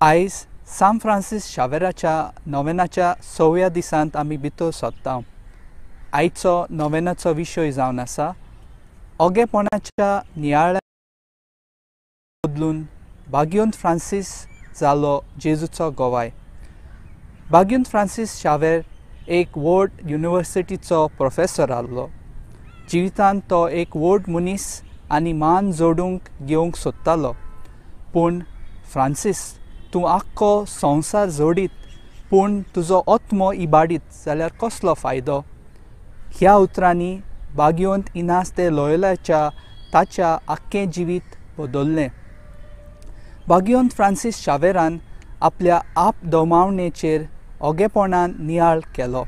आयज सांत फ्रांसीस शावेराच्या नोवेनाच्या सव्या दिसांत आमी भितर सोदता. आयचो नोवेनाचो विशय जावन आसा ओगेपणाच्या नियाळा बदलून भाग्योंत फ्रांसीस जालो जेजूचो गोवाय. भाग्योंत फ्रांसीस शावेर एक व्हड युनिवर्सिटीचो प्रोफेसर आहलो. जिवितांत तो एक व्हड मनीस आनी मान जोडूंक घेवंक सोदतालो. पूण फ्रांसीस, तूं आख्खो संवसार जोडीत पूण तुजो आत्मो इबाडीत जाल्यार कसलो फायदो? ह्या उतरांनी भाग्योंत इनास दे लोयोलाच्या ताच्या आख्खें जिवीत बदल्लें. भाग्योंत फ्रांसीस शावेरान आपल्या आपदोमावणेचेर ओगेपणान नियाळ केलो.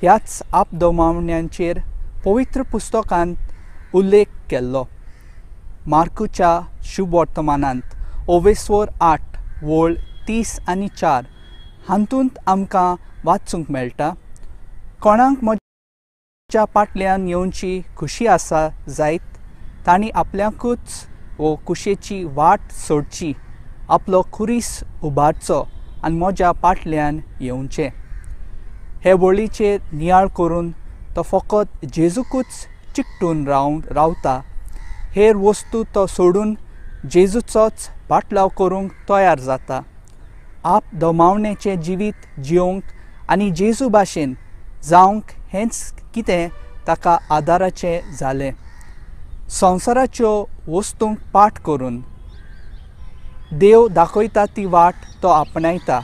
ह्याच आपदोमावण्यांचेर पवित्र पुस्तकांत उल्लेख केल्लो. मार्कूच्या शुभवर्तमानांत ओवेस्वर 8 वळ 30 आनी 4 हातूंत आमकां वाचूंक मेळटा, कोणाक म्हज्या पाटल्यान येवची खुशी आसा जायत तांणी आपल्याकूच वो कुशेची वाट सोडची, आपलो खुरीस उबारचो आनी म्हज्या पाटल्यान येवचें. हे वळीचेर नियाळ करून तो फकत जेजूकूच चिकटून रावता. हेर वस्तू तो सोडून जेजूचोच पाटलाव करूंक तयार जाता. आप दमावणेचें जिवीत जियोवंक आनी जेजू भाशेन जावंक हेंच कितें ताका आदाराचें जालें. संवसाराच्यो वस्तूंक पाठ करून देव दाखयता ती वाट तो आपणायता.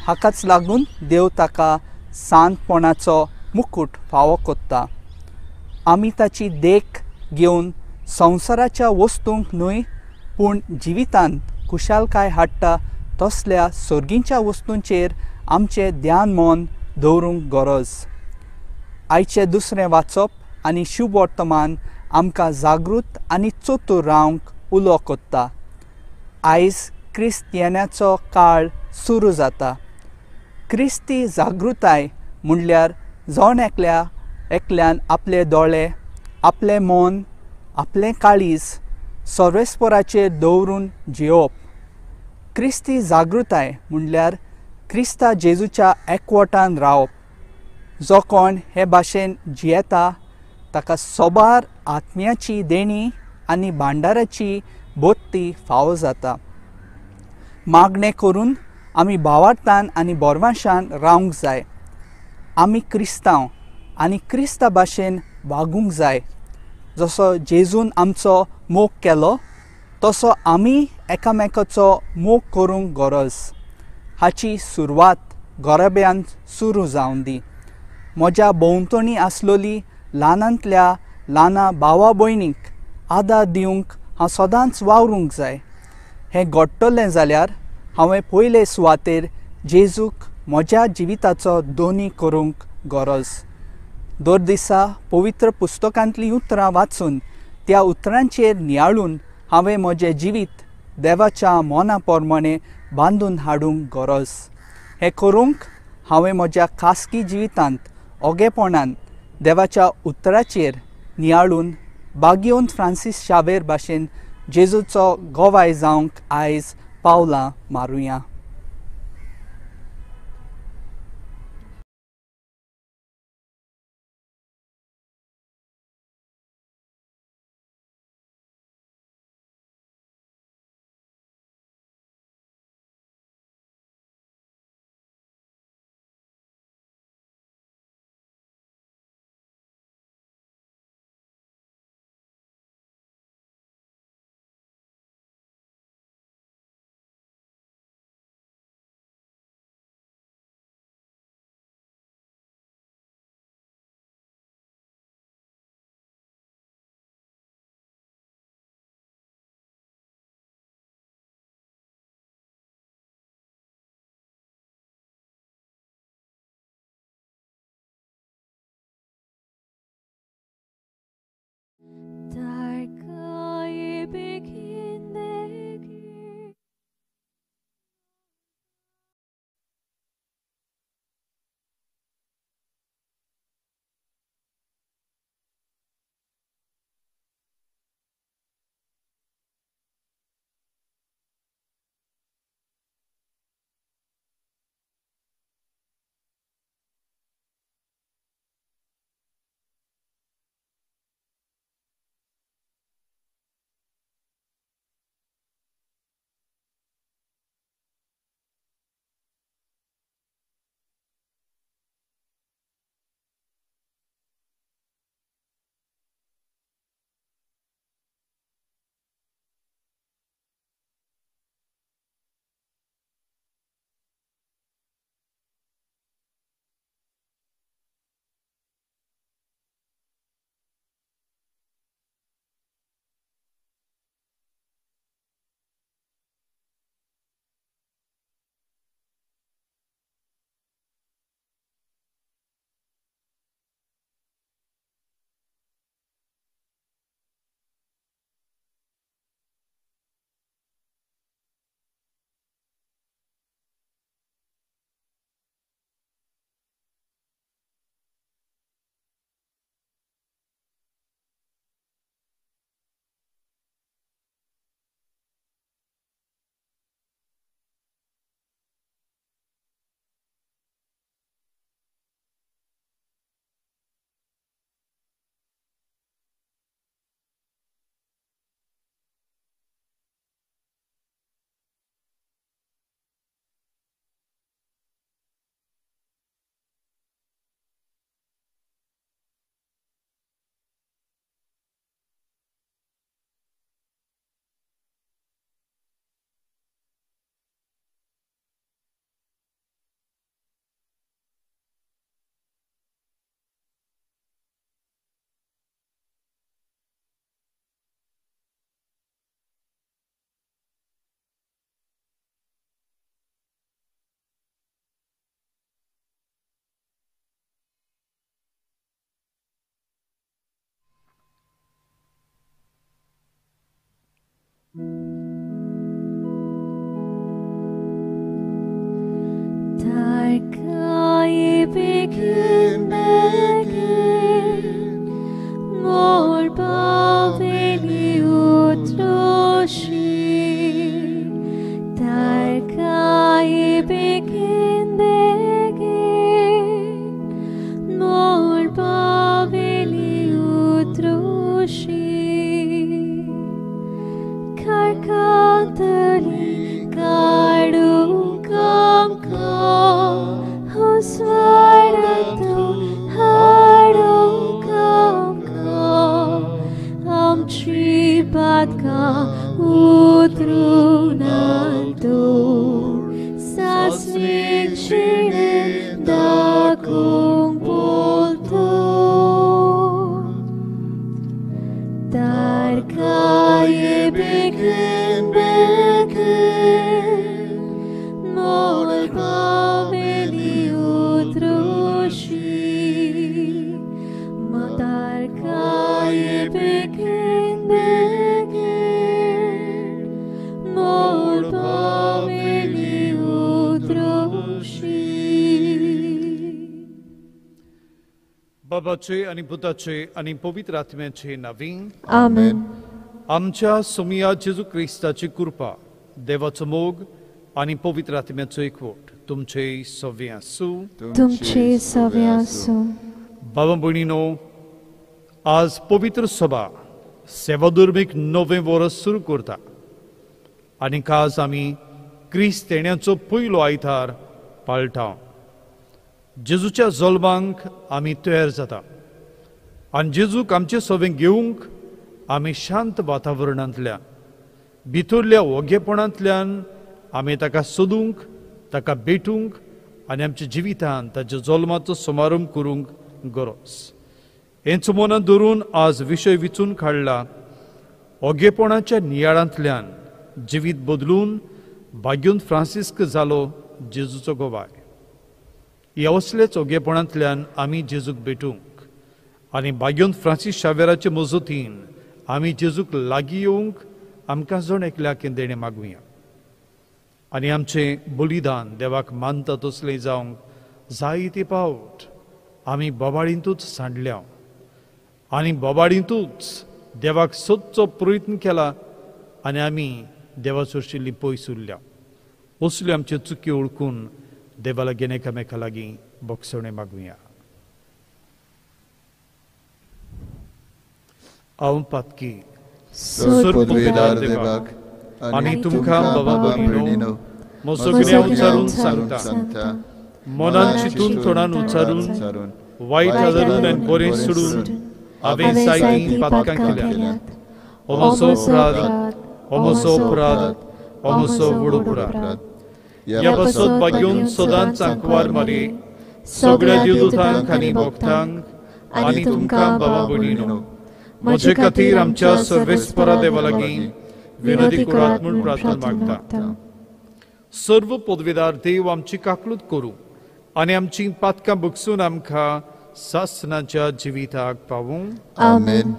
हाकाच लागून देव ताका शांतपणाचो मुकूट फावो कोत्ता. आमी ताची देख घेवन संवसाराच्या वस्तूंक न्हय पूण जिवितांत खुशालकाय हाडटा तसल्या सर्गींच्या वस्तूंचेर आमचें ध्यान मन दवरूंक गरज. आयचें दुसरें वाचप आनी शुभवर्तमान आमकां जागृत आनी चतूर रावंक उलो कोत्ता. आयज क्रिस्त येण्याचो काळ सुरू जाता. क्रिस्ती जागृताय म्हणल्यार जण एकल्या एकल्यान आपले दोळे, आपलें मन, आपलें काळीज सर्वेस्पराचेर दवरून जियोवप. क्रिस्ती जागृताय म्हणल्यार क्रिस्ता जेजूच्या एकवटान रावप. जो कोण हे भाशेन जियेता ताका सोबार आत्म्याची देणी आनी भांडाराची बोत्ती फावो जाता. मागणें करून आमी भावार्थान आनी बोरवाशान रावंक जाय. आमी क्रिस्तांव आनी क्रिस्ता भाशेन वागूंक जाय. जसो जेजून आमचो मोग केलो तसो आमी एकामेकाचो मोग करूंक गरज. हाची सुरवात गोरब्यान सुरू जावन दी. म्हज्या भोंवतणी आसलोली ल्हानांतल्या ल्हाना भावा भयणीक आदार दिवंक हांव सदांच वावरूंक जाय. हें घडटलें जाल्यार हांवें पयले सुवातेर जेजूक म्हज्या जिविताचो दोनी करूंक गरज. दर दिसा पवित्र पुस्तकांतलीं उतरां वाचून त्या उतरांचेर नियाळून हांवें म्हजें जिवीत देवाच्या मना प्रमाणें बांदून हाडूंक गरज. हें करूंक हांवें म्हज्या खासगी जिवितांत ओगेपणान देवाच्या उतराचेर नियाळून भाग्योंत फ्रांसीस शावेर भाशेन जेजूचो गोवाय जावंक आयज पावलां मारुया. काळखांतली काडूंक आमकां हुस्वारांतू हाडूंक आमकां आमची पातकां उतरूं तूं सासणीक जिणें दाखोवंक बोलतो तारकाये बेगीन बेगीन मोळबावेली उतरोशी तारकाये बेगीन बेगीन मोळबावेली उतरोशी. बाबाचे आनी पुताचे आनी पवित्र आत्म्याचे नांवी आमेन. आमच्या सोमिया जेजू क्रिस्ताची कृपा, देवाचो मोग आनी पवित्र आत्म्याचो एकवट तुमचे सवे आसूं. तुमचे सवे आसूं. बाबा भयणीनो, आज पवित्र सभा सेवाधर्मीक नवें वर्स सुरू करता आनी आज आमी क्रिस्त येण्याचो पयलो आयतार पाळटा. जेजूच्या जल्मांक आमी तयार जाता आनी जेजूक आमचे सवें घेवंक आमी शांत वातावरणांतल्यान, भितरल्या ओगेपणांतल्यान आमी ताका सोदूंक, ताका भेटूंक आनी आमच्या जिवितांत ताच्या जल्माचो समारंभ करूंक गरज. हेंच मनांत धरून आज विशय विचून काडला, ओगेपणाच्या नियाळांतल्यान जिवीत बदलून भाग्यून फ्रांसिस्क जालो जेजूचो गोवाय. ह्या असलेच ओगेपणांतल्यान आमी जेजूक भेटूंक आनी भाग्यून फ्रांसीस शावेराचे मजतीन आमी जेजूक लागीं येवंक आमकां जण एकल्याक देणें मागुया आनी आमचें बलिदान देवाक मानता तसलें जावंक जायते पावट आमी बोबाळींतूच सांडल्या आनी बोबाळींतूच देवाक सोदचो प्रयत्न केला आनी आमी देवा सोरशिल्ली पयस उरल्या. असल्यो आमच्यो चुकी वळखून देवा लागीं एकामेका लागीं बोगसणें मागुया. हांव पातकी पदवीदार देवाक आनी तुमकां बाबा भयणीनो म्हजो गुन्यांव उच्चारून सांगता, मनान चिंतून तोंडान उच्चारून वायट आदरून आनी बरें सोडून हांवें जायतीं पातकां केल्यांत. हो म्हजो अपराध, हो म्हजो अपराध, हो म्हजो व्हड अपराध. ह्या पासत भाग्योन सदांच आंकवार मारी सगळ्या देवदूतांक आनी भक्तांक आनी तुमकां बाबा भयणीनो म्हजे खातीर आमच्या सर्वेस्परा देवा लागीं विनंती करात म्हूण प्रार्थना मागता. सर्व पदवीदार देव आमची काकलूत करूं आनी आमची पातकां बगसून आमकां सासनाच्या जिविताक पावूं. आमेन.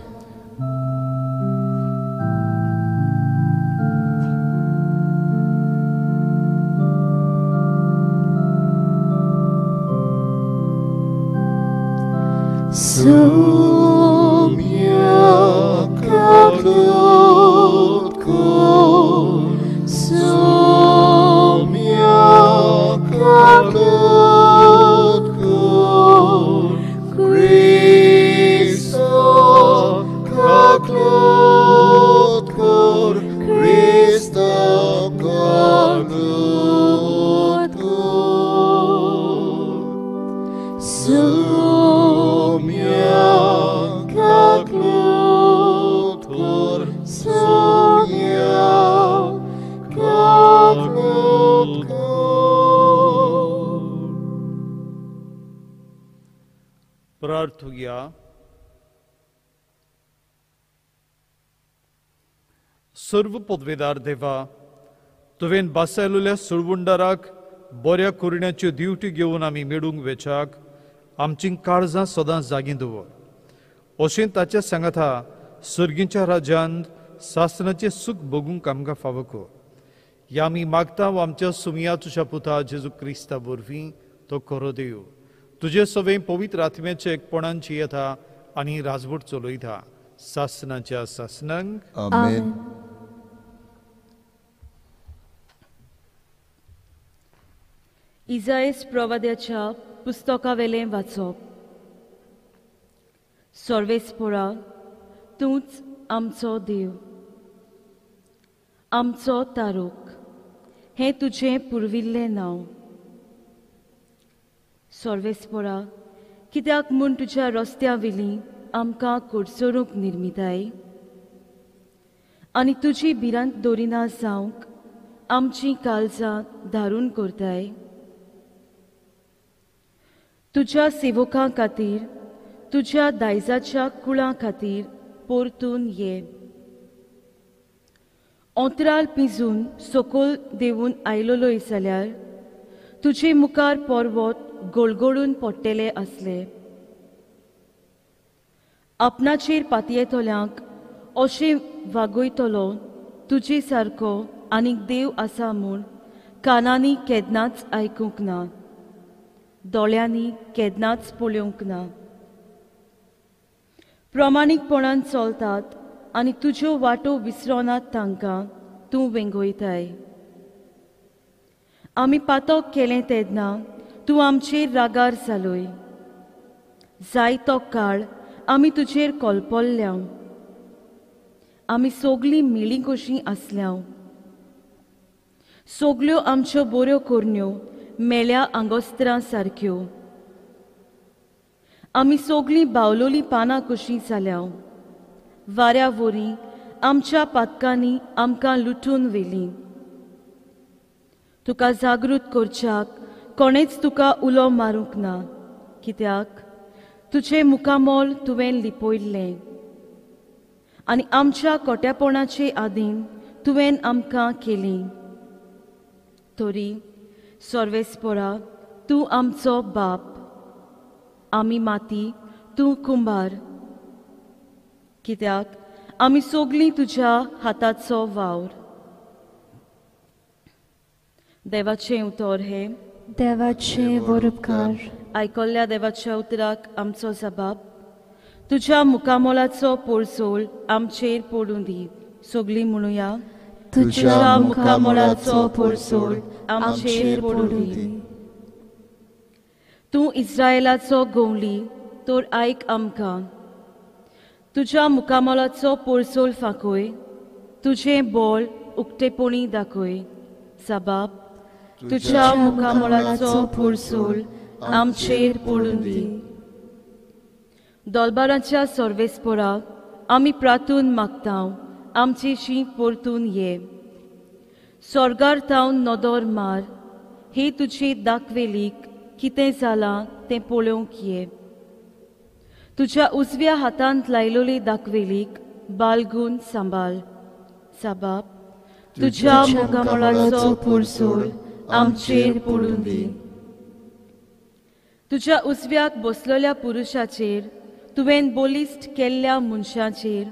प्रार्थुया. सर्व पदवेदार देवा, तुवें बासायलेल्या सुळवुंडाराक बऱ्या करण्याच्यो ड्युटी घेवन आमी मेळूंक वेचाक आमची काळजां सदां जागीं दवर. अशें ताच्या सांगाता सर्गीच्या राज्यांत सासनाचें सूख भोगूंक आमकां फावो कर. ह्या आमी मागता व आमच्या सुमया तुज्या पुता जेजू क्रिस्ता वरवीं तो खरो देव तुजे सवें पवित्र आत्म्याचे एकपणान येता आनी राजवट चलयता सासनाच्या सासनांक. आमेन. इजायस प्रवाद्याच्या पुस्तकावेलें वाचप. सर्वेस्पोरा, तूंच आमचो देव. आमचो तारूक हें तुजें पुर्विल्लें नांव. सर्वेस्पोरा, कित्याक म्हूण तुज्या रस्त्या वेली आमकां कोडसोरूंक निर्मिताय आनी तुजी भिरांत दवरिना जावंक आमचीं काळजां धारून करताय. तुज्या सेवकां खातीर, तुज्या दायजाच्या कुळां खातीर परतून ये. अंतराल पिंजून सकयल देंवून आयलोलोय जाल्यार तुजे मुखार पर्वत गोळगोळून पडटेले आसले. आपणाचेर पातयेतल्यांक अशें वागयतलो तुजे सारको आनीक देव आसा म्हूण कानांनी केन्नाच आयकूंक ना, दोळ्यांनी केन्नाच पळोवंक ना. प्रमाणीकपणान चलतात आनी तुज्यो वाटो विसरोनात तांकां तूं वेंगयताय. आमी पातक केलें तेन्ना तूं आमचेर रागार जालोय. जायतो काळ आमी तुजेर कोलपोल्ल्या. आमी सगळीं मेळीं कशीं आसल्या. सगल्यो आमच्यो बऱ्यो करण्यो मेळ्या आंगोस्त्रां सारक्यो. आमी सगळीं बावलोलीं पानां कशीं जाल्या. वाऱ्या वरी आमच्या पातकांनी आमकां लुटून व्हेलीं. तुका जागृत करच्याक कोणेच तुका उलो मारूंक ना, कित्याक तुजें मुखामोल तुवें लिपयल्लें आनी आमच्या कोट्यापणाचे आदीन तुवें आमकां केली. तरी सर्वेस्पोरा, तूं आमचो बाप, आमी माती, तूं कुंभार, कित्याक आमी सगळीं तुज्या हाताचो वावर. देवाचें उतर हें. देवाचें वरपकार. आयकल्ल्या देवाच्या उतराक आमचो जबाब. तुज्या मुखामोलाचो पोरसोल आमचेर पडूं दी. सगळीं म्हणुया, तुज्या मुखामोलाचो पोरसोल आमचेर पडूं दी. तूं इस्रायलाचो गोवली तर आयक आमकां. तुज्या मुखामोलाचो पोरसोल फांकय, तुजें बोल उक्तेपणी दाखय. जबाब, तुज्या मुखामोलाचो पोरसोल आमचेर पडूं दी. दोलबारांच्या सर्वेस्पोरा, आमी प्रातून मागता, आमचेशी परतून ये. स्वर्गार थावन नदर मार, ही तुजी दाखवेलीक कितें जालां तें पळोवंक ये. तुज्या उजव्या हातांत लायलोली दाखवेलीक बालगून सांबाळ. साबाब, तुज्या मुखामळाचो पोरसोल आमचेर पडूं दी. तुज्या उजव्याक बसलेल्या पुरुशाचेर, तुवें बलिश्ट केल्ल्या मनशाचेर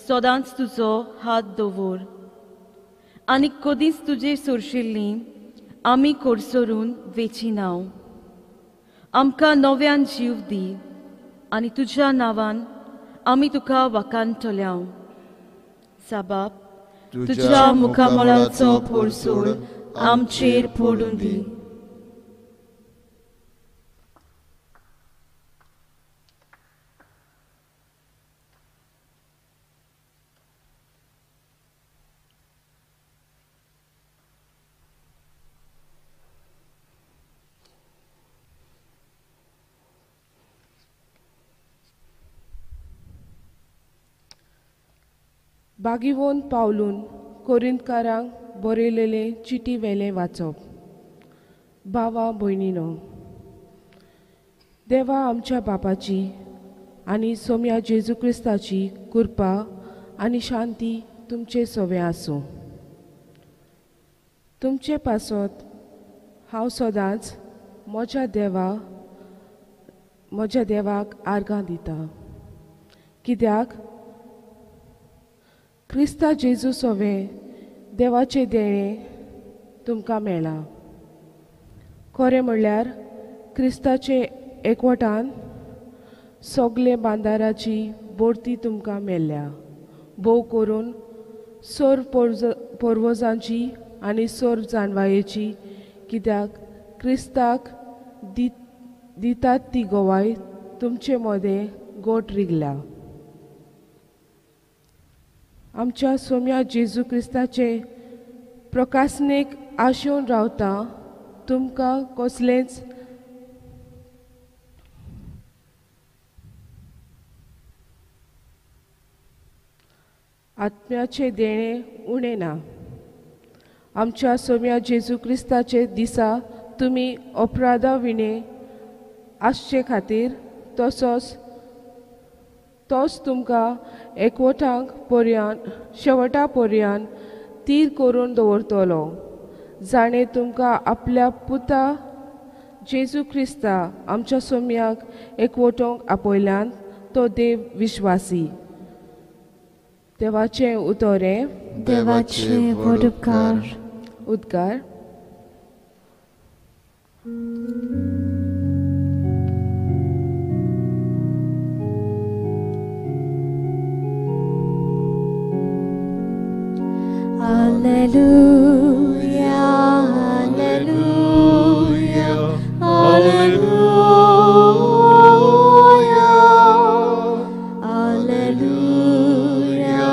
सदांच तुजो हात दवर आनी कदींच तुजे सोरशिल्लीं आमी कोडसरून वेचिना. आमकां नव्यान जीव दी आनी तुज्या नांवान आमी तुका वाखाणटल्या. साबाब, तुज्या मुखामळाचो पोरसोल आमचेर पडूं दी. बागिवोन पावलून कोरिंतकारांक बरयलेले चिटी वेलें वाचप. भावा भयणीनो, देवा आमच्या बापाची आनी सोम्या जेजू क्रिस्ताची कृपा आनी शांती तुमचे सवें आसूं. तुमचे पासत हांव सदांच म्हज्या देवाक आर्गां दिता, कित्याक क्रिस्ता जेजू सवें देवाचें देणें तुमकां मेळ्ळां. खरें म्हणल्यार क्रिस्ताचे एकवटान सगळे बांदाराची बोडती तुमकां मेळ्ळ्या, भोव करून सर्व पोर्वजांची आनी सर्व जाणवायेची, कित्याक क्रिस्ताक दितात ती गवाय तुमचे मदें गोट रिगल्या. आमच्या सोम्या जेजू क्रिस्ताचे प्रकासनेक आशेवन रावता तुमकां कसलेंच आत्म्याचें देणें उणें ना. आमच्या सोम्या जेजू क्रिस्ताचे दिसा तुमी अपराधा विणे आसचे खातीर तसोच तोच तुमकां एकवटांक पर्यान शेवटा पर्यान तीर करून दवरतलो, जाणें तुमकां आपल्या पुता जेजू क्रिस्ता आमच्या सोम्याक एकवटोंक आपयल्यान तो देव विश्वासी. देवाचें उतरें. देवाचे व्हड उपकार. उद्गार. Alleluia, Alleluia, Alleluia, Alleluia,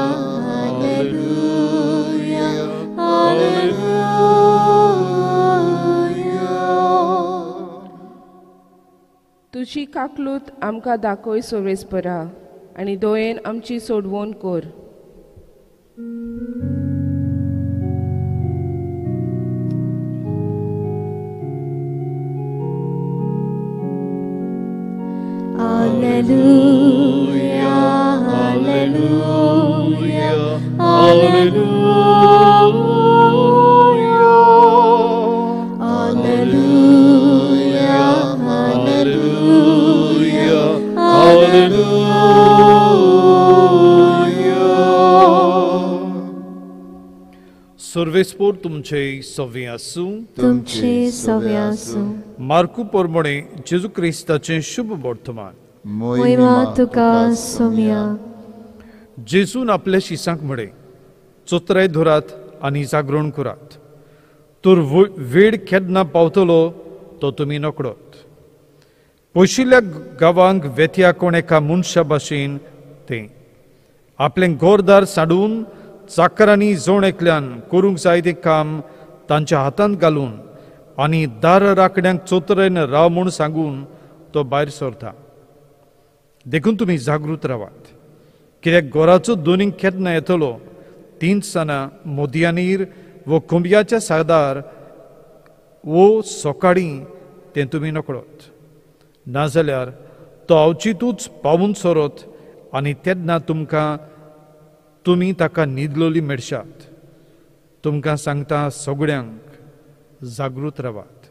Alleluia, Alleluia. तुजी काकलूत आमकां दाखय सोवेसपरा आनी दोयेन आमची सोडवण कर. Alleluia, Alleluia, Alleluia, Alleluia, Alleluia, Alleluia. सर्वेस्पोर तुमचे सवे आसूं. तुमचे सवे आसूं. मार्कू पोरमणे जेजू क्रिस्ताचें शुभ वर्तमान. मोहिमा तुका सोम्या. जेजून आपल्या शिसांक म्हळें, चोत्राय धरात आनी जागरण करात, तर वेळ केन्ना पावतलो तो तुमी नकडत. पयशिल्ल्या गांवांक वेत्या कोण एका मनशा भाशेन तें आपलें घरदार साडून चाकरांनी जोण एकल्यान करूंक जाय तें काम तांच्या हातांत घालून आनी दार राखड्यांक चोत्रायन राव म्हूण सांगून तो भायर सरता. देखून तुमी जागृत रावात, कित्याक घराचो दोनीक केन्ना येतलो तिनसाना मोदयानीर वो कोंबयाच्या सादार वो सकाळीं तें तुमी नकळत. नाजाल्यार तो अवचितूच पावून सरत आनी तेन्ना तुमकां तुमी ताका न्हिदलोली मेळशात. तुमकां सांगता सगळ्यांक जागृत रावात.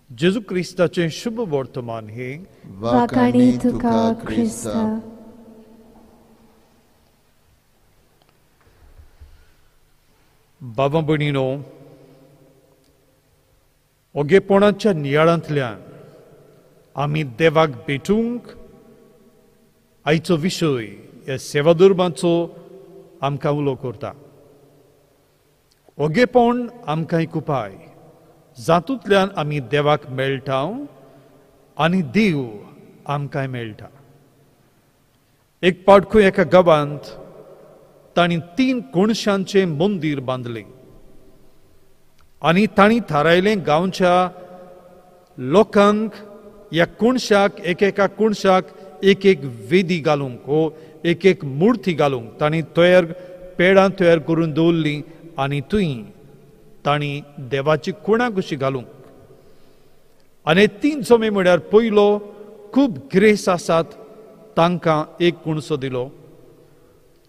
जेजू क्रिस्ताचें शुभ वर्तमान हे. वाखाणी तुका क्रिस्ता. बाबा भयणीनो, ओगेपणाच्या नियाळांतल्यान आमी देवाक भेटूंक आयचो विशय ह्या सेवाधर्माचो आमकां उलो करता. ओगेपण आमकां एक उपाय जातूंतल्यान आमी देवाक मेळटा आनी देव आमकां मेळटा. एक पावट खंय एका गांवांत तांणी 3 कोणशांचें मंदीर बांदलें आनी तांणी थारायलें गांवच्या लोकांक ह्या कोणशाक एक एका कोणशाक एक एक वेदी घालूंक वो एक एक मुर्ती घालूंक तांणी तयार पेडां तयार करून दवरलीं आनी थंय तांणी देवाची कुणां कशी घालूंक. आनी 3 जमे म्हळ्यार पयलो खूब ग्रेस आसात तांकां एक कुणसो दिलो,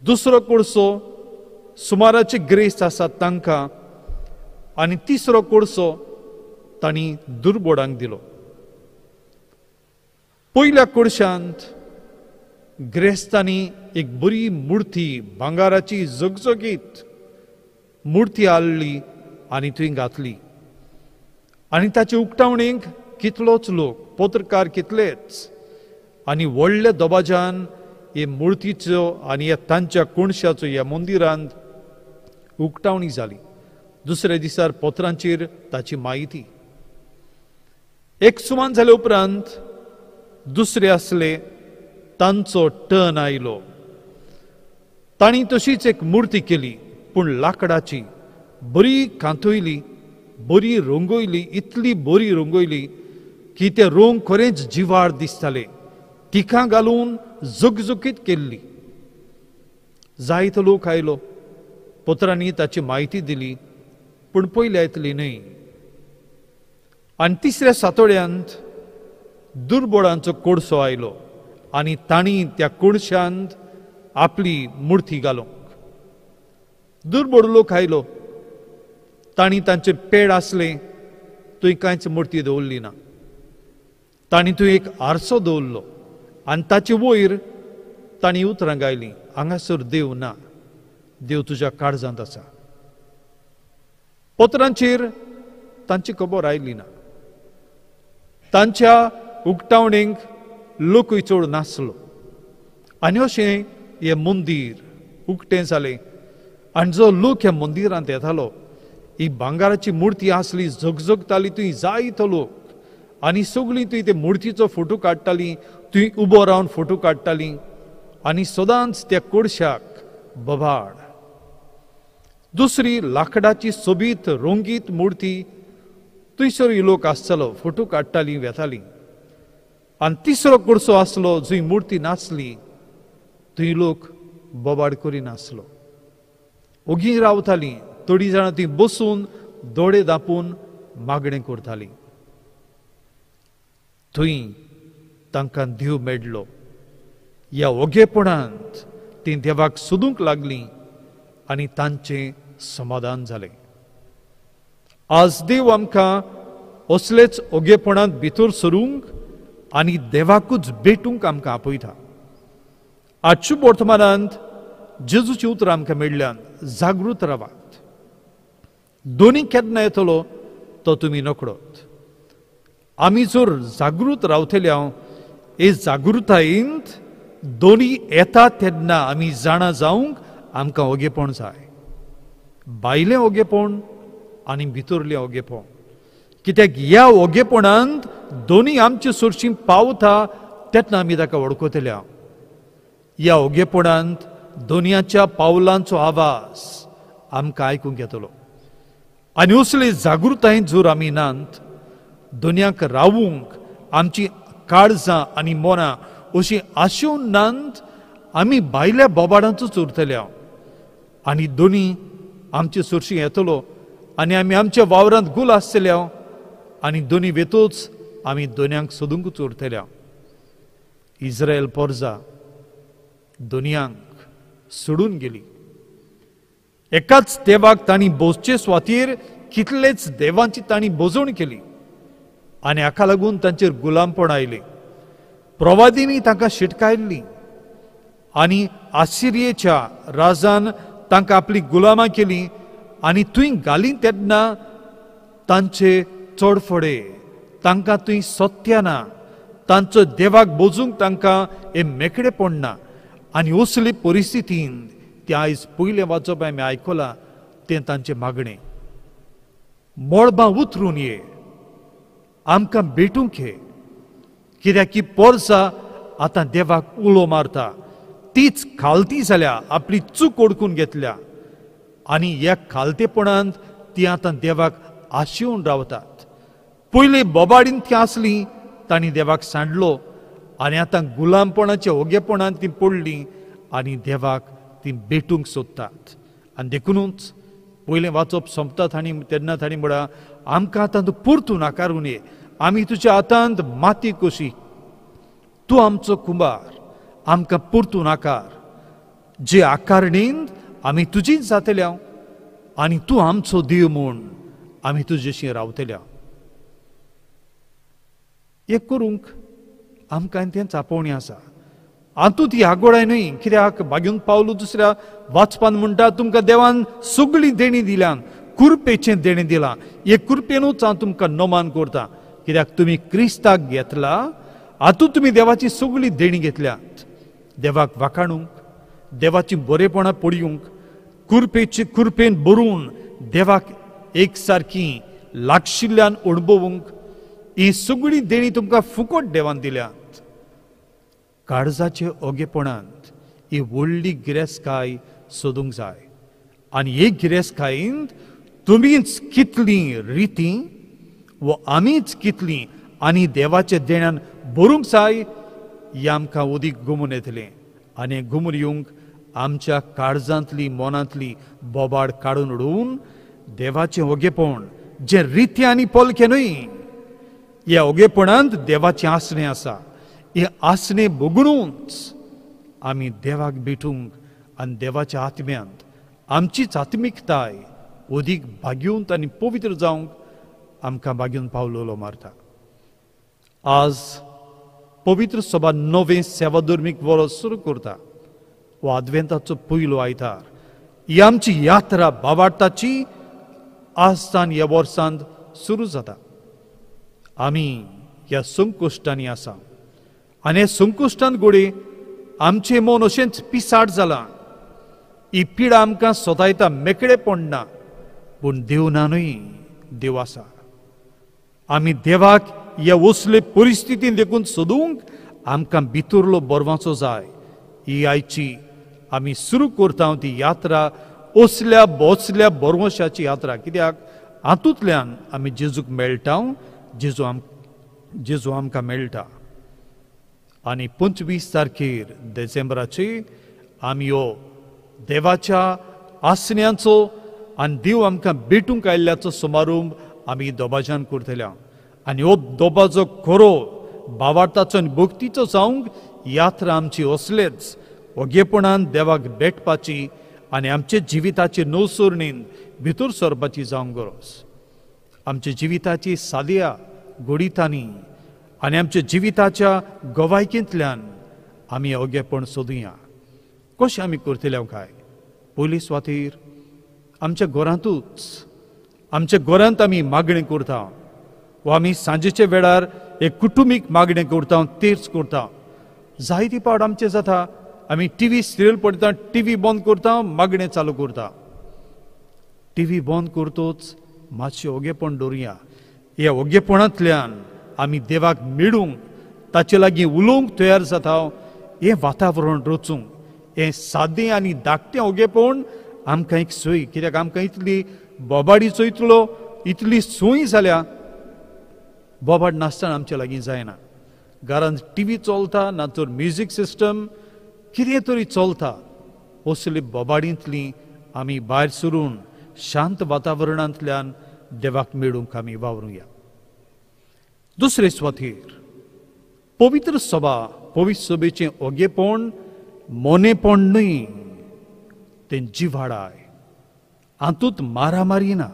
दुसरो कुडसो सुमाराचे ग्रेस आसात तांकां, आनी तिसरो कुडसो तांणी दुर्बोडांक दिलो. पयल्या कुडशांत ग्रेस्तांनी एक बरी मुर्ती भांगाराची झगझगीत मुर्ती हाडली आनी थंय घातली आनी ताचे उक्तावणेक कितलोच लोक पत्रकार कितलेच आनी व्हडल्या दबाज्यान हे मुर्तीचो आनी ह्या तांच्या कोणशाचो ह्या मंदिरांत उक्तावणी जाली. दुसऱ्या दिसार पत्रांचेर ताची म्हायती. एक सुमान जाले उपरांत दुसरे आसले तांचो टर्न आयलो. तांणी तशीच एक मूर्ती केली, पूण लाकडाची, बरी कांतोयली, बरी रंगयली, इतली बरी रंगयली की ते रंग खरेंच जिवार दिसताले. तिखां घालून झगझगीत केल्ली. जायतो लोक आयलो, पत्रांनी ताची म्हायती दिली, पूण पयली येतली न्हय. आनी तिसऱ्या सातोड्यांत दुर्बोळांचो कोडसो आयलो आनी तांणी त्या कोडशांत आपली मुर्ती घालूंक. दुर्बोळ लोक आयलो, तांणी तांचे पेड आसलें थंय कांयच मुर्ती दवरली ना. तांणी थंय एक आरसो दवरलो आनी ताचे वयर तांणी उतरां गायलीं, हांगासर देव ना, देव तुज्या काळजांत आसा. पत्रांचेर तांची खबर आयली ना. तांच्या उक्तावणेक लोकूय चड नासलो. आनी अशें हें मंदीर उक्तें जालें आनी जो लोक ह्या मंदिरांत येतालो, ही भांगाराची मुर्ती आसली, झगझगताली, थंय जायतो लोक आनी सगळीं थंय ते मुर्तीचो फोटो काडटालीं, थंय उबो रावन फोटो काडटालीं आनी सदांच त्या कोडशाक बबाड. दुसरी लाकडाची सोबीत रंगीत मुर्ती, थंयसरूय लोक आसतालो, फोटो काडटालीं, वेतालीं. आनी तिसरो कोडसो आसलो जंय मुर्ती नासली, थंय लोक बोबाड करिनासलो, ओगी रावतालीं. थोडीं जाणां थंय बसून दोळे धांपून मागणें करतालीं. थंय तांकां देव मेळ्ळो. ह्या ओगेपणांत तीं देवाक सोदूंक लागलीं आनी तांचें समाधान जालें. आज देव आमकां असलेच ओगेपणांत भितर सरूंक आनी देवाकूच भेटूंक आमकां आपयता. आजच्या वर्तमानांत जेजूची उतरां आमकां मेळ्ळ्यान जागृत रावात. दोनी केन्ना येतलो तो तुमी नकळत. आमी जर जागृत रावतले, हे जागृतायेंत दोनी येता तेन्ना आमी जाणा जावंक आमकां ओगेपण जाय. भायलें ओगेपण आनी भितरलें ओगेपण. कित्याक ह्या ओगेपणांत दोनी आमचे सरशी पावता तेन्ना आमी ताका वळखतले. ह्या ओगेपणांत दोनयाच्या पावलांचो आवाज आमकां आयकूंक येतलो. आनी असले जागृतायेंत जर आमी नात, दोनयाक रावूंक आमची काळजां आनी मनां अशीं आशेवन नात, आमी भायल्या बोबाडांचोच उरतले आनी दोनी आमचे सरशी येतलो आनी आमी आमच्या वावरांत गुल आसतले आनी दोनी वेतोच आमी दोनयांक सोदूंकच उरतले. इस्रायल पोरजा दोनयांक सोडून गेली. एकाच देवाक तांणी बोसचे स्वातीर कितलेच देवांची तांणी बोजवण केली आनी हाका लागून तांचेर गुलामपण आयलें. प्रवादींनी तांकां शिटकायल्ली आनी आसिरियेच्या राजान तांकां आपली गुलामां केली आनी थंय घाली तेन्ना तांचे चडफडे तांकां थंय सत्य ना, तांचो देवाक बोजूंक तांकां हें मेकळेपण ना. आनी असले परिस्थितीन ते आयज पयलें वाचप आमी आयकलां तें तांचें मागणें, मळबां उतरून ये, आमकां भेटूंक ये. कित्याक की पोरसा आतां देवाक उलो मारता, तीच खालती जाल्या, आपली चूक ओडकून घेतल्या आनी ह्या खालतेपणांत ती आतां देवाक आशेवन रावतात. पयलीं बोबाडीन ती आसली, तांणी देवाक सांडलो आनी आतां गुलामपणाच्या ओगेपणांत ती पडली आनी देवाक ती भेटूंक सोदतात. आनी देखुनूच पयलें वाचप सोंपता तांणी तेन्ना तांणी म्हळां, आमकां आतां तूं परतून आकारून ये, आमी तुज्या हातांत माती कशी, तूं आमचो कुंभार, आमकां परतून आकार, जे आकारणीन आमी तुजीच जातले आनी तूं आमचो देव म्हूण आमी तुजेशी रावतले. हें करूंक आमकां तेंच आपोवणें आसा. हातूंत ती आगोळाय न्हय, कित्याक बागेवन पावलो दुसऱ्या वाचपान म्हणटा, तुमकां देवान सगळीं देणीं दिल्यान, कुरपेचें देणें दिलां, हे कुरपेनूच हांव तुमकां नमान करता, कित्याक तुमी क्रिस्ताक घेतला, हातूंत तुमी देवाची सगळीं देणीं घेतल्यात. देवाक वाखाणूंक, देवाची बरेपणां पळोवंक, कुरपेची कुरपेन भरून देवाक एक सारकी लागशिल्ल्यान अणभवूंक, ही सगळीं देणीं तुमकां फुकट देवान दिल्यात. काळजाचे ओगेपणांत ही व्हडली गिरेस्तकाय सोदूंक जाय. आनी हे गिरेस्तकायेंत तुमीच कितली रिती वो आमीच कितली आनी देवाच्या देण्यान भरूंक जाय हें आमकां उदीक गुमून येतलें. आनी गुमून येवंक आमच्या काळजांतली मनांतली बोबाड काडून उडोवन देवाचें ओगेपण जें रितें आनी पोलकें न्हय, ह्या ओगेपणांत देवाचें आसणें आसा. हें आसणें भोगुनूच आमी देवाक भेटूंक आनी देवाच्या आत्म्यांत आमचीच आत्मिकताय अदीक भाग्यवंत आनी पवित्र जावंक आमकां भाग्यून पावलोलो मारता. आज पवित्र सभा नवें सेवाधर्मीक वर्स सुरू करता. हो आदवेंताचो पयलो आयतार. ही आमची यात्रा बाबार्थाची आजसान ह्या वर्सांत सुरू जाता. आमी ह्या संकुश्टांनी आसा आनी ह्या संकुश्टान घडये आमचें मन अशेंच पिसाट जालां. ही पिडा आमकां सोतायता, मेकळेपण ना, पूण देव ना न्हय, देव आसा. आमी देवाक ह्या असले परिस्थितीन देखून सोदूंक आमकां भितरलो बरवाचो जाय. ही आयची आमी सुरू करता ती यात्रा असल्या बोसल्या बरवशाची यात्रा, कित्याक हातूंतल्यान आमी जेजूक मेळटा, जेजू आमकां मेळटा. आनी 25 तारखेर डिसेंबराची आमी हो देवाच्या आसण्यांचो आनी देव आमकां भेटूंक आयिल्ल्याचो समारंभ आमी दोबाज्यान करतले. आनी हो दोबाजो खरो भावार्थाचो आनी भक्तीचो जावंक यात्रा आमची असलेच ओगेपणान देवाक भेटपाची आनी आमच्या जिविताचे नवसरणीन भितर सरपाची जावंक गरज. आमच्या जिविताची साद्या घडितांनी आनी आमच्या जिविताच्या गवायकेंतल्यान आमी ओगेपण सोदुया. कशें आमी करतले काय? पयली सुवातेर आमच्या घरांतूच, आमच्या घरांत आमी मागणें करता वा आमी सांजेच्या वेळार एक कुटुंबीक मागणें करता, तेर्स करता. जायती पावट आमचें जाता, आमी टिवी सिरियल पळयता, टिवी बंद करता, मागणें चालू करता. टिवी बंद करतोच मातशें ओगेपण दवरुया. ह्या ओगेपणांतल्यान आमी देवाक मेळूंक, ताचे लागीं उलोवंक तयार जाता. हें वातावरण रचूंक हें सादें आनी धाकटें ओगेपण आमकां एक सोय, कित्याक आमकां इतली बोबाडीचो इतली सोय जाल्या. बोबाड नासतना आमचे लागीं जायना. घरांत टिवी चलता, ना तर म्युजीक सिस्टम कितें तरी चलता. असली बोबाडींतली आमी भायर सरून शांत वातावरणांतल्यान देवाक मेळूंक आमी वावरुया. दुसरे सुवातेर पवित्र सभा, पवित्र सभेचें ओगेपण मोनेपण न्हय, तें जिवाडाय. हातूंत मारामारी ना,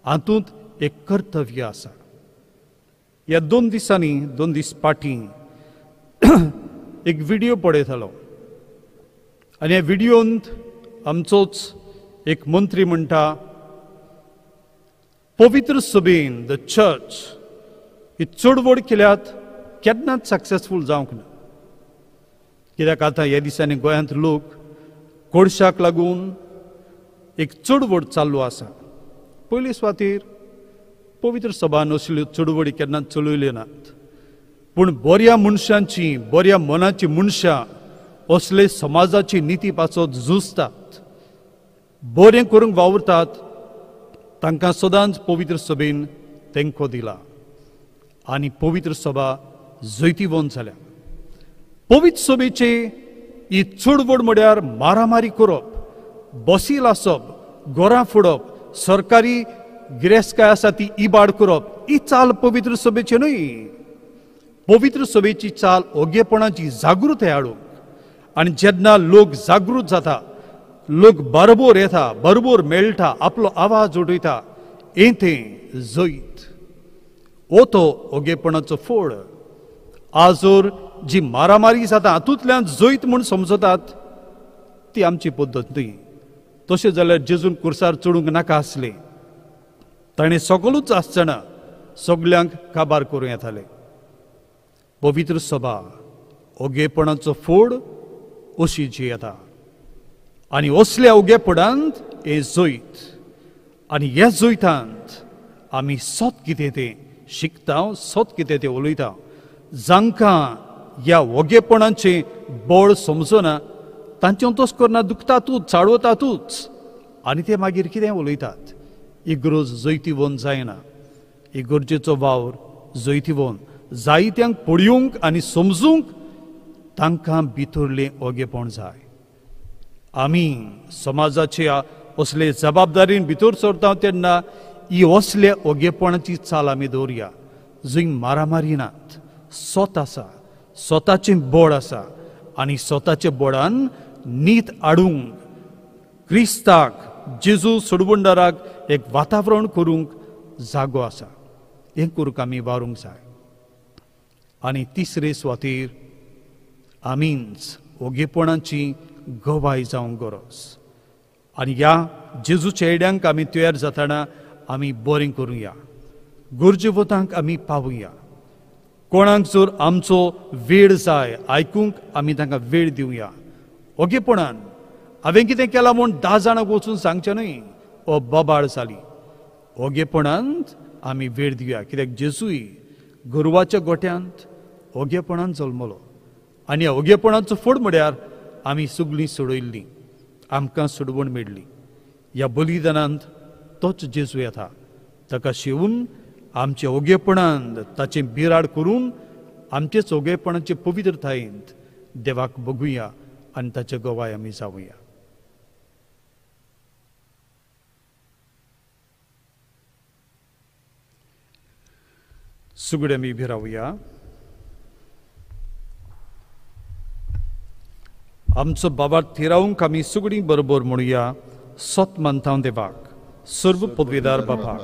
हातूंत एक कर्तव्य आसा. ह्या 2 दिसांनी, 2 दीस फाटीं एक व्हिडियो पळयतालो आनी ह्या व्हिडियोंत आमचोच एक मंत्री म्हणटा, पवित्र सभेन the church ही चळवळ केल्यात केन्नाच सक्सेसफूल जावंक ना. कित्याक आतां ह्या दिसांनी गोंयांत लोक कोळशाक लागून एक चळवळ चालू आसा. पयले सुवातेर पवित्र सभान असल्यो चळवळी केन्नाच चलयल्यो नात, पूण बऱ्या मनशांची, बऱ्या मनाची मनशां असले समाजाची निती पासत झुजतात, बरें करूंक वावुरतात, तांकां सदांच पवित्र सभेन तेंको दिला आनी पवित्र सभा जैतिवंत जाल्या. पवित्र सभेचे ही चळवळ म्हळ्यार मारामारी करप, बसी लासप, घरां फोडप, सरकारी गिरेस्तकाय आसा ती इबाड करप, ही चाल पवित्र सभेची न्हय. पवित्र सभेची चाल ओगेपणाची जागृताय हाडूंक, आनी जेन्ना लोक जागृत जाता, लोक बरोबर येता, बरोबर मेळटा, आपलो आवाज उडयता, हें तें जैत. हो तो ओगेपणाचो फोड. आज जर जी मारामारी जाता हातूंतल्यान जैत म्हूण समजतात ती आमची पद्दत न्हय. तशें जाल्यार जेजून कुर्सार चडूंक नाका आसलें, ताणें सगळूच आसतना सगल्यांक काबार करूं येतालें. पवित्र सभा ओगेपणाचो फोड अशी जी येता आनी असल्या ओगेपणांत हें जैत, आनी ह्या जैतांत आमी सत कितें तें शिकता, सत कितें तें उलयता. जांकां ह्या ओगेपणाचें बळ समजना तांचें तोस करना दुखतातूच चाळवतातूच आनी ते मागीर कितें उलयतात. इगर्ज जैतिवंत जायना. इगर्जेचो वावर जैतिवंत जायत्यांक पळोवंक आनी समजूंक तांकां भितरलें ओगेपण जाय. आमी समाजाच्या असले जबाबदारीन भितर सरता तेन्ना ही असल्या ओगेपणाची चाल आमी दवरया जंय मारामारी नात, स्वत आसा, स्वताचें बळ आसा आनी स्वताच्या बळान नीत हाडूंक क्रिस्ताक जेजू सोडवणदाराक एक वातावरण करूंक जागो आसा. हें करूंक आमी वारूंक जाय. आनी तिसरे सुवातेर आमीच ओगेपणाची गवाय जावंक गरज. आनी ह्या जेजूच्या येड्यांक आमी तयार जातना आमी बरें करुया, गरजेवतांक आमी पावुया. कोणाक जर आमचो वेळ जाय आयकूंक आमी तांकां वेळ दिवया. ओगेपणान हांवें कितें केलां म्हूण 10 जाणांक वचून सांगचें न्हय, ओ बोबाळ जाली. ओगेपणांत आमी वेळ दिवया, कित्याक जेजूय गोरवाच्या गोट्यांत ओगेपणान जल्मलो आनी ह्या ओगेपणाचो फोड म्हळ्यार आमी सगळीं सोडयल्लीं, आमकां सोडवण मेळ्ळी. ह्या बलिदानांत तोच जेजू येता, ताका शेवून आमच्या ओगेपणांत ताचें बिराड करून आमचेच ओगेपणाचे पवित्रतायेंत देवाक बघुया आनी ताचे गवाय आमी जावया. सगळे आमी भिरावया. आमचो बाबा थिरावंक आमी सगळीं बरोबर म्हणुया, सत मानता देवाक, सर्व पदवीदार बापाक,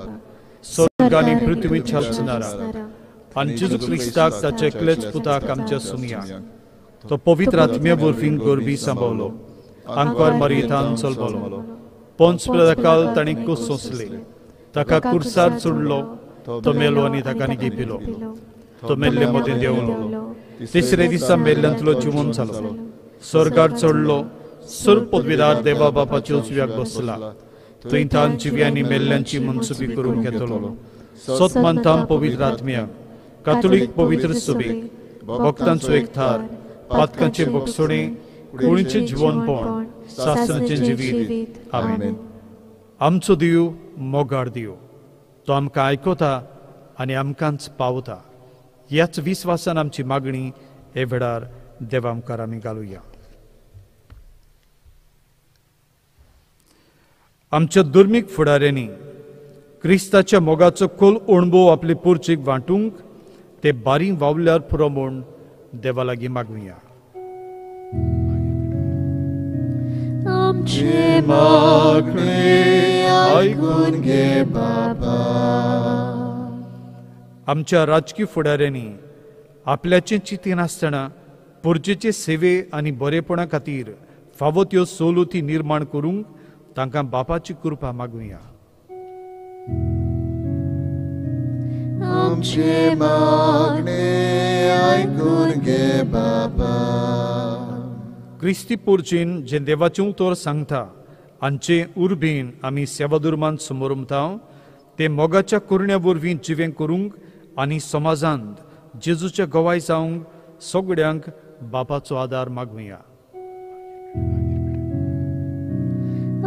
स्वर्ग आनी पृथ्वीच्या रचणाराक आनी जेजू क्रिस्ताक ताच्या एकलेच पुताक आमच्या सुमयाक, तो पवित्र आत्म्या वरवीं गोरबी सांबावलो, आंकवार मारियेंतान चलवलो, पोंच पिलाता ताणें कूस सोंसले, ताका कुर्सार चडलो, तो मेलो आनी ताका निगिपिलो, तो मेल्ले मदें देंवलो, तिसरे दिसा मेल्ल्यांतलो जिवन जालो, स्वर्गार चडलो, सर्व पदवीदार देवा बापाच्या उजव्याक बसला, थंय तान जिव्यांनी मेल्ल्यांची मनसुबी करूंक येतलो. सत मानता पवित्र आत्म्याक, कातोलीक पवित्र सुबीक, भक्तांचो एकठार, पातकांचे बक्षोणे, कुळीचें जिवनपण, सासणाचें जिवीत. आमेन. आमचो देव मोगाळ देव, तो आमकां आयकता आनी आमकांच पावता. ह्याच विस्वासान आमची मागणी हे वेळार देवा मुखार आमी घालुया. आमच्या धर्मीक फुडाऱ्यांनी क्रिस्ताच्या मोगाचो खोल अणभव आपले पोर्चीक वांटूंक ते बारी वावल्यार पुरो म्हूण देवा लागीं मागुया. आमचे मागणे आयकून घे बाबा. आमच्या राजकी फुडाऱ्यांनी आपल्याचें चिंतीन आसतना पोर्चेचे सेवे आनी बरेपणा खातीर फावो त्यो सवलती निर्माण करूंक तांकां बापाची कृपा मागुया. आमचे मागणे आयकून घे बाबा. क्रिस्ती पोर्चीन जें देवाचें उतर सांगता आमचे उर्बेन आमी सेवादुर्मान समोरमता ते मोगाच्या करण्या वरवीं जिवें करूंक आनी समाजांत जेजूच्या गवाय जावंक सगळ्यांक बापाचो आदार मागुया.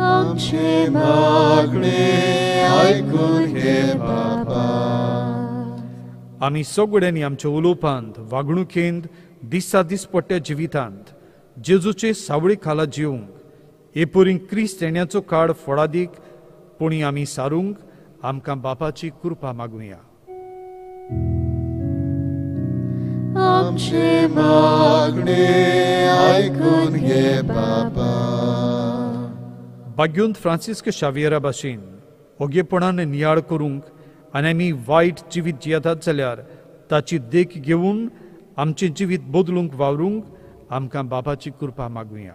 आमचे मागणे आयकून घे बाबा. आमी सगळ्यांनी आमच्या उलोवपांत, वागणुकेंत, दिसा दिसपट्ट्या जिवितांत जेजूचे सावळी खाला जिवंक हे परी क्रिस्त येण्याचो काळ फळादीक पुणी आमी सारूंक आमकां बापाची कृपा मागुया. आमचे मागणे आयकून घे बाबा. भाग्योंत फ्रांसिस्क शावियरा भाशेन ओगेपणान नियाळ करूंक आनी आमी वायट जिवीत जियेतात जाल्यार ताची देख घेवन आमचें जिवीत बदलूंक वावरूंक आमकां बापाची कृपा मागुया.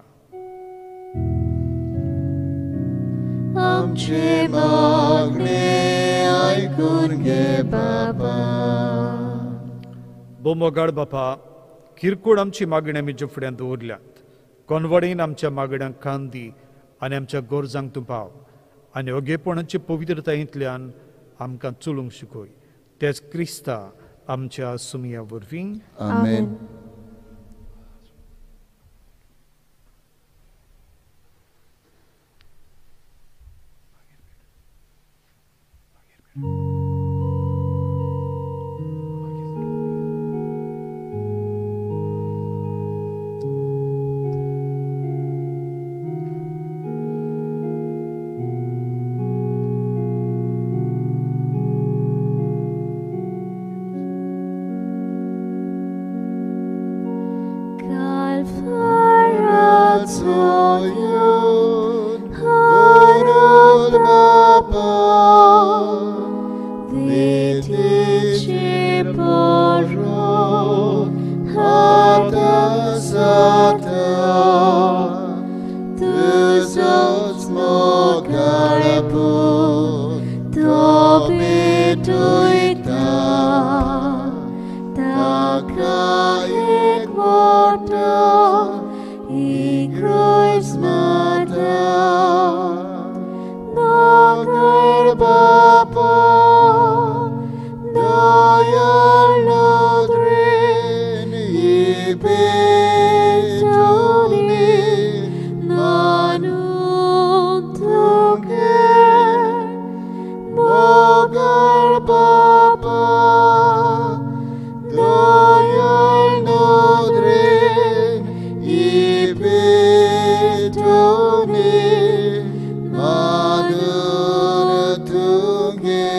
आमचे मागणे आयकून घे बाबा. बोमोगाड बापा, किरकोळ आमची मागणी आमी फुड्यांत दवरल्यात, कोनवडेन आमच्या मागण्यांक कान दी आनी आमच्या गरजांक तूं पाव आनी ओगेपणाचे पवित्रतायेंतल्यान आमकां चलूंक शिकय. तेच क्रिस्ता आमच्या सुमया वरवीं. आमेन. तसोच मोगाळ पूत तो भेटयता ताका एक मोटो इग्रोज माता नगर बापा दयाळ नदरेन इबेटोनी मानून तुगे मोगाळ बापा दयाळ नदरेन इबेटोनी मानून तुगे.